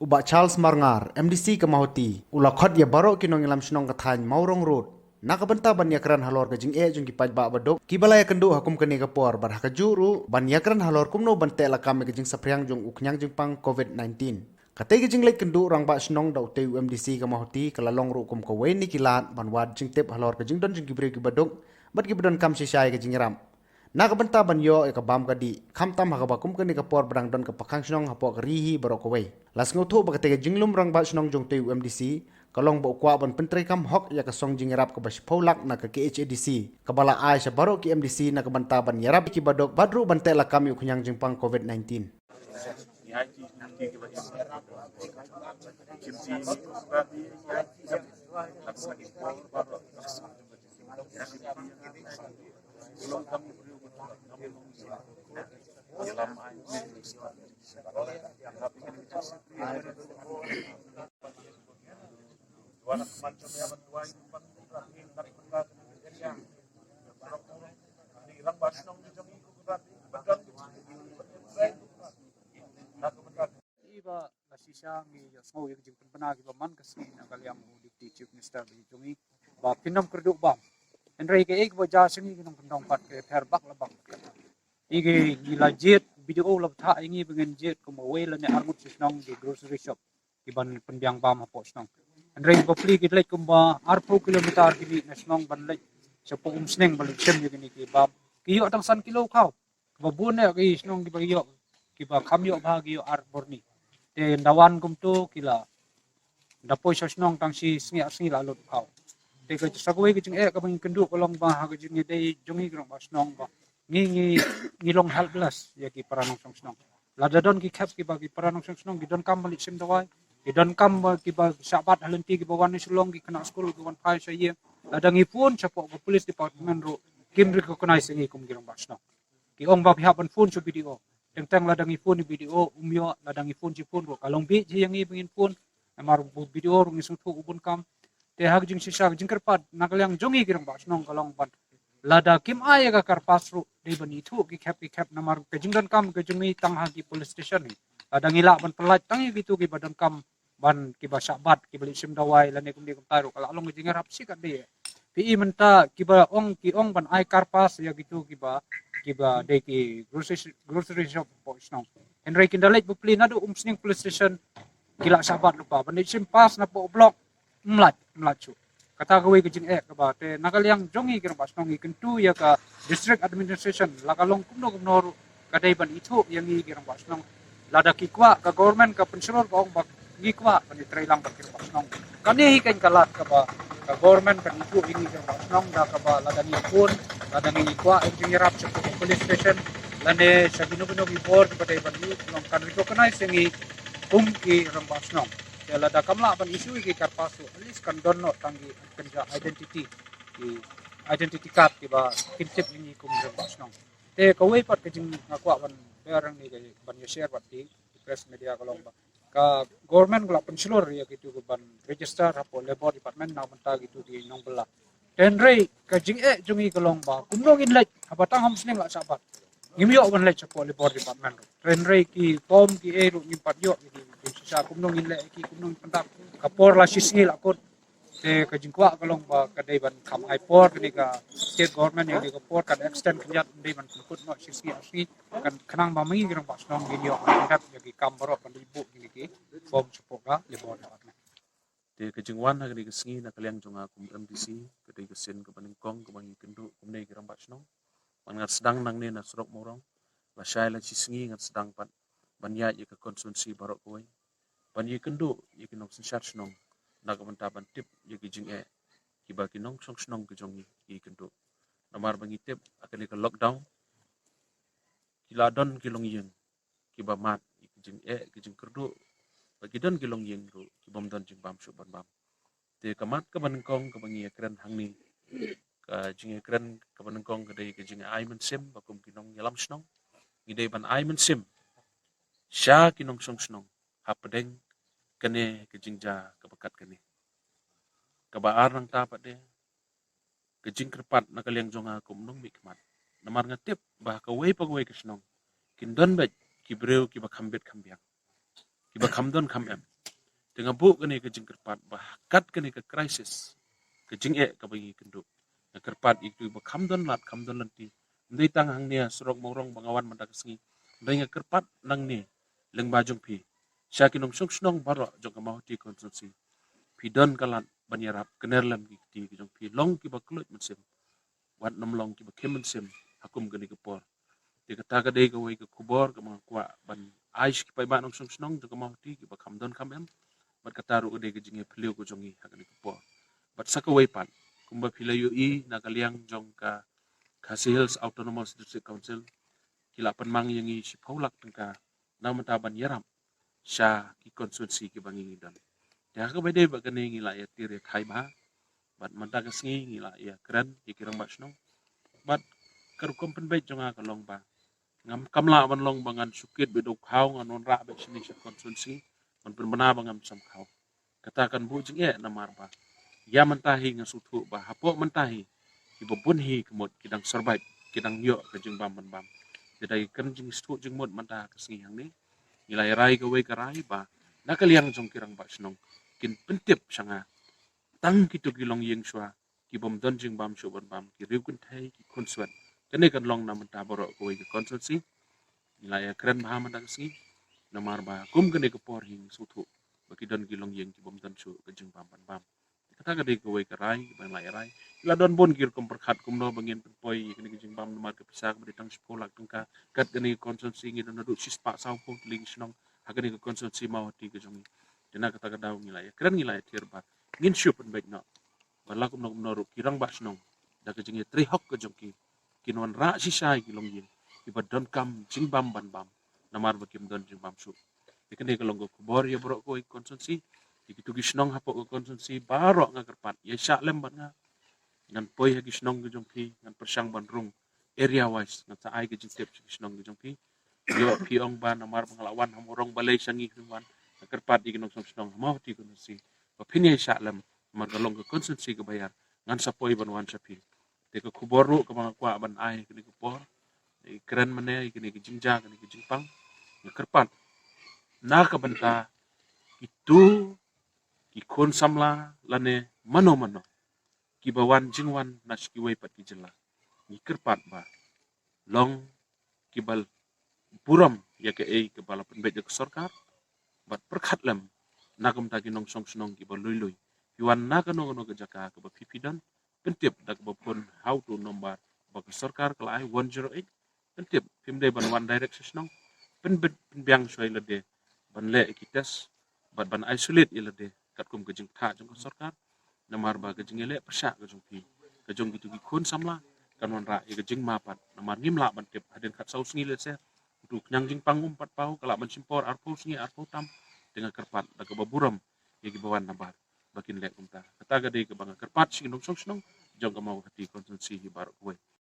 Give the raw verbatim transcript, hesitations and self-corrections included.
Bah Charles Marngar, M D C ka Mawhati, u la khot ïa baroh ki nongïalam shnong ka thaiñ Mawrong Road na ka bynta ban ïakren halor ka jingeh jong ki paidbah baduk kiba la ïakynduh ha kum kane ka por, bad ha kajuh ruh ban ïakren halor kumno ban teh lakam ïa ka jingsaphriang jong u khñiang jingpang covid nineteen. Katei ka jingleit kynduh rangbah shnong da utei u M D C ka Mawhati ka la long ruh kum kawei na ki lad ban wad jingtip halor ka jingdon jong ki briew kiba duk bad kiba donkam shisha ïa ka jingïarap. Na ka bynta ban ïoh ïa ka bam ka dih, khamtam ha kaba kum kane ka por ba dang don ka pakhang shnong hapoh ka ri hi baroh kawei. La sngewthuh ba katei ka jinglum rangbah shnong jong utei u M D C ka long ba u kwah ban pyntreikam hok ïa ka song jingïarap kaba shiphew lak na ka K H A D C, kaba la ai sha baroh ki M D C na ka bynta ban ïarap ïa kiba duk bad ruh ban teh lakam ïa u khñiang jingpang covid nineteen. Iba la shisha ngi ïohsngew ïa ka jingpynbna kiba man ka sngi na ka liang u Deputy Chief Minister ba ïeit jong ngi ba phin ym kyrduh bam. Hynrei kaei kaba jia sha ngi ki nongkyndong pat ka pher bak la bak. Ïa ki ngi la jied, B D O la bthah ïa ngi ba ngin jied kumba wei lane arngut shi shnong ki grocery shop kiban pynbiang bam hapoh shnong. Hynrei ba pli ki leit kumba arphew kilometer ki mih na shnong ban leit shapoh Umsning ban leit shim ïa kine ki bam. Ki ïoh tang san kilo khaw. Kaba bun eh ki shnong kiba ïoh, kiba kham ïoh bha ki ïoh ar bor ni. Te nda wan kumto ki la, nda poi sha shnong tang shi sngi ar sngi la lut khaw. Te ka sa kawei ka jingeh kaba ngi kynduh ka long ba ha ka jingïadei jong ngi ki rangbah shnong ba ngi ngi ngi long helpless ïa ki para nongshong shnong. Lada don ki khep kiba ki para nongshong shnong ki donkam ban leit shim dawai, ki donkam ba kiba shah bat ha lynti kiba wan na Shillong ki khynnah skul ki wan phai sha ïing. Lada ngi phone shapoh ka police department ruh kim recognize ïa ngi kum ki rangbah shnong. Ki ong ba phi hap ban phone sha B D O. Teng teng lada ngi phone ïa B D O um ïoh, lada ngi phone shi phone ruh ka long bih ïa ngi ba ngin phone. Namar u B D O ruh ngi sngewthuh u bun kam. Te ha ka jingshisha ka jingkyrpad na ka liang jong ngi ki rangbah shnong ka long ban, lada kim ai ïa ka karpas ruh dei ban ithuh ki khep ki khep namar ka jingdonkam ka jong ngi tang ha ki police station hi. Lada ngi lah ban pyllait tang ïa kito kiba donkam ban kiba shah bat kiba leit shim dawai lane kumne kumtai ruh ka la long ka jingïarap shi katdei. Phi i mynta kiba ong ki ong ban ai karpas ïa kito kiba, kiba dei ki grocery, grocery shop hapoh shnong. Hynrei kin da leit bapli naduh Umsning police station ki la shah bat lypa ban leit shim pas napoh block. Mlait mlait shuh. Kata kawei ka jingeh kaba te na ka liang jong ngi ki rangbah shnong ngi kyntu ïa ka district administration la ka long kumno kumno ruh ka dei ban ithuh ïa ngi ki rangbah shnong. Lada ki kwah ka government ka pynshlur ka ong ba ngi kwah ban ïatrei lang bad ki rangbah shnong. Kane hi keiñ ka lad kaba ka government kan ithuh ïa ngi ki rangbah shnong da kaba lada ngi phone, lada ngi kwah ïa ka jingïarap shapoh ka police station lane sha kino kino ki bor kiba dei ban ïoh long kan recognize ïa ngi kum ki rangbah shnong. Te lada kam lah ban issue ïa ki karpas ruh at least kan don noh tang ki kynja identity, ki identity card kiba kin tip ïa ngi kum ki rangbah shnong. Te kawei pat ka jing nga kwah ban ber hangne ka ban ïa share bad phi, press media ka long ba ka government ka la pynshlur ïa kitu ki ban register hapoh Labour Department na ka bynta kitu ki nongbylla. Te hynrei ka jingeh jong ngi ka long ba kumno ngin leit haba tang ha Umsning la shah bat. Ngim ïoh ban leit shapoh Labour Department ruh. Te hynrei ki form ki ei ruh ngim pat ïoh ïa ki, ki shisha kumno ngin leh ïa ki, kumno ngin pyndap. Ka por la shi sngi la kut. Te ka jingkwah ka long ba ka dei ban kham ai por kane ka state government ïa kane ka por kan extend khyndiat, dei ban pynkut noh shi sngi ar sngi kan khnang ba ma ngi ki rangbah shnong ngin ïoh ban pyndap ïa ki kam baroh ban leit buh ïa ki form shapoh ka Labour Department. Te ka jingwan ha kane ka sngi na ka liang jong nga kum M D C ka dei ka sien kaba nyngkong kaba ngi kynduh kumne ki rangbah shnong. Ban ngat sdang nangne na surok Mawrong, lashai la shi sngi ngat sdang pat ban ïaid ïa ka constituency baroh kawei ban ïakynduh ïa ki nongsynshar shnong na ka bynta ban tip ïa ki jingeh kiba ki nongshong shnong ki jong ngi ki kynduh. Namar ba ngi tip ha kane ka lockdown ki la don ki longïing kiba mad ïa ki jingeh ki jingkyrduh, ba ki don ki longïing ruh ki bym don jingbam shuh ban bam. Te ka mat kaba nyngkong kaba ngi ïakren hangne, ka jingïakren kaba nyngkong ka dei ka jingai mynsiem ba kum ki nongïalam shnong ngi dei ban ai mynsiem sha ki nongshong shnong hapdeng kane ka jingjia kaba kat kane. Kaba ar nangta pat de ka jingkyrpad na ka liang jong nga kum nongmihkhmat. Namar nga tip ba ha kawei pa kawei ka shnong kin don beit ki briew kiba kham bit kham biang, kiba kham don kham em. Te nga buh kane ka jingkyrpad ba kat kane ka crisis, ka jingeh kaba ngi kynduh, nga kyrpad ïa kito ba kham don lad kham don lynti, ym dei tang hangne ha surok Mawrong ba nga wan mynta ka sngi, hynrei nga kyrpad nangne lyngba jong phi sha ki nongshong shnong baroh jong ka Mawhati constituency, phi don ka lad ban ïarap kner lem ki kti ki jong phi, long kiba khlem mynsiem wat nym long kiba khim mynsiem ha kum kane ka por. Te kata ka dei kawei ka khubor kaba nga kwah ban ai sha ki paidbah nongshong shnong jong ka Mawhati kiba kham don kham em, bad kata ruh ka dei ka jingïaphylliew ka jong ngi ha kane ka por. Bad sa kawei pat, kumba phi la ïohi na ka liang jong ka Khasi Hills Autonomous District Council, ki la pynmang ïa ngi shiphew lak tyngka na mynta ban ïarap sha ki constituency kiba ngi ngi don. Te ha kaba dei bad kane ngi la ïatir ïakhai bha, bad mynta ka sngi ngi la ïakren ïa ki rangbah shnong. Bad ka rukom pynbeit jong nga ka long ba ngam, kam lah ban long ba ngan shu kit beit da u khaw, ngan wanrah beit shane sha constituency, ngan pynbna ba ngam sam khaw. Kata kan buh jingeh namar ba ïa mynta hi nga sngewthuh ba hapoh mynta hi kiba bun hi ka mut ki dang survive, ki dang ïoh ka jingbam ban bam. Te da ka kren jingsngewthuh jingmut mynta ka sngi hangne, ngi la ïa rai kawei ka rai ba na ka liang jong ki rangbah shnong kin pyntip sha nga tang kito ki longïing shuwa kibym don jingbam shuh ban bam, ki riew kynthei, ki khun swet. Kane kan long na mynta baroh kawei ka constituency. Ngi la ïakren bha mynta ka sngi namar ba kum kane ka por hi ngi sngewthuh ba ki don ki longïing kibym don shuh ka jingbam ban bam. Kata ka dei kawei ka rai ba ngi la ïa rai. Ki la don bun ki rukom pyrkhat kumno ba ngin pynpoi ïa kane ka jingbam namar ka pisa kaba dei tang shiphew lak tyngka, kat kane ka constituency ngi don naduh shispah sawphew tylli ki shnong ha kane ka constituency Mawhati ka jong ngi. Te na kata ka daw ngi la ïakren, ngi la ïatir ba ngin shu pynbeit noh ba la kumno kumno ruh ki rangbah shnong da ka jingïatrei hok ka jong ki, kin wanrah shisha ïa ki longïing kiba donkam jingbam ban bam namar ba kim don jingbam shuh. Te kane ka long ka khubor ïa baroh kawei ka constituency. Ïa kito ki shnong hapoh ka constituency baroh nga kyrpad ïa shah lem bad nga. Ngan poi ha ki shnong ki jong phi, ngan pyrshang ban rung area wise, ngan sa ai ka jingtip sha ki shnong ki jong phi. Ïoh phi ong ba namar ba nga la wan ha Mawrong balei sha ngi phi wan. Nga kyrpad ïa ki nongshong shnong ha Mawhati constituency ba phin ïa shah lem namar ka long ka constituency kaba ïar, ngan sa poi ban wan sha phi. Te ka khubor ruh kaba nga kwah ban ai kane ka por, ïakren mynne ïa kane ka jingjia, kane ka jingpang, nga kyrpad na ka bynta kito ki khun samla lane mano mano kiba wan jingwan na sha kiwei pat ki jylla, ngi kyrpad ba long kiba burom ïa kaei kaba la pynbeit da ka sorkar, bad pyrkhat lem na ka bynta ki nongshong shnong kiba lui lui. Phi wan na kano kano ka jaka kaba phi phi don, pyntip da kaba phone ha uto u nombar ba ka sorkar ka la ai, one zero eight. Pyntip, phim dei ban wan direct sha shnong. Pynbit pynbiang shuwa ïa lade ban leh ïa ki test bad ban isolate ïa lade katkum ka jingthoh jong ka sorkar. Namar ba ka jingïaleh pyrshah ka jong phi, ka jong kito ki khun samla, kan wanrah ïa ka jingma pat namar ngim lah ban tip, hadien khatsaw sngi lehse uto u khñiang jingpang um pat paw, ka lah ban shim por arphew sngi arphew tam. Te nga kyrpad da kaba burom ïa kiba wan nabar ba kin leh kumta. Kata ka dei kaba nga kyrpad sha ki nongshong shnong jong ka Mawhati constituency hi baroh kawei.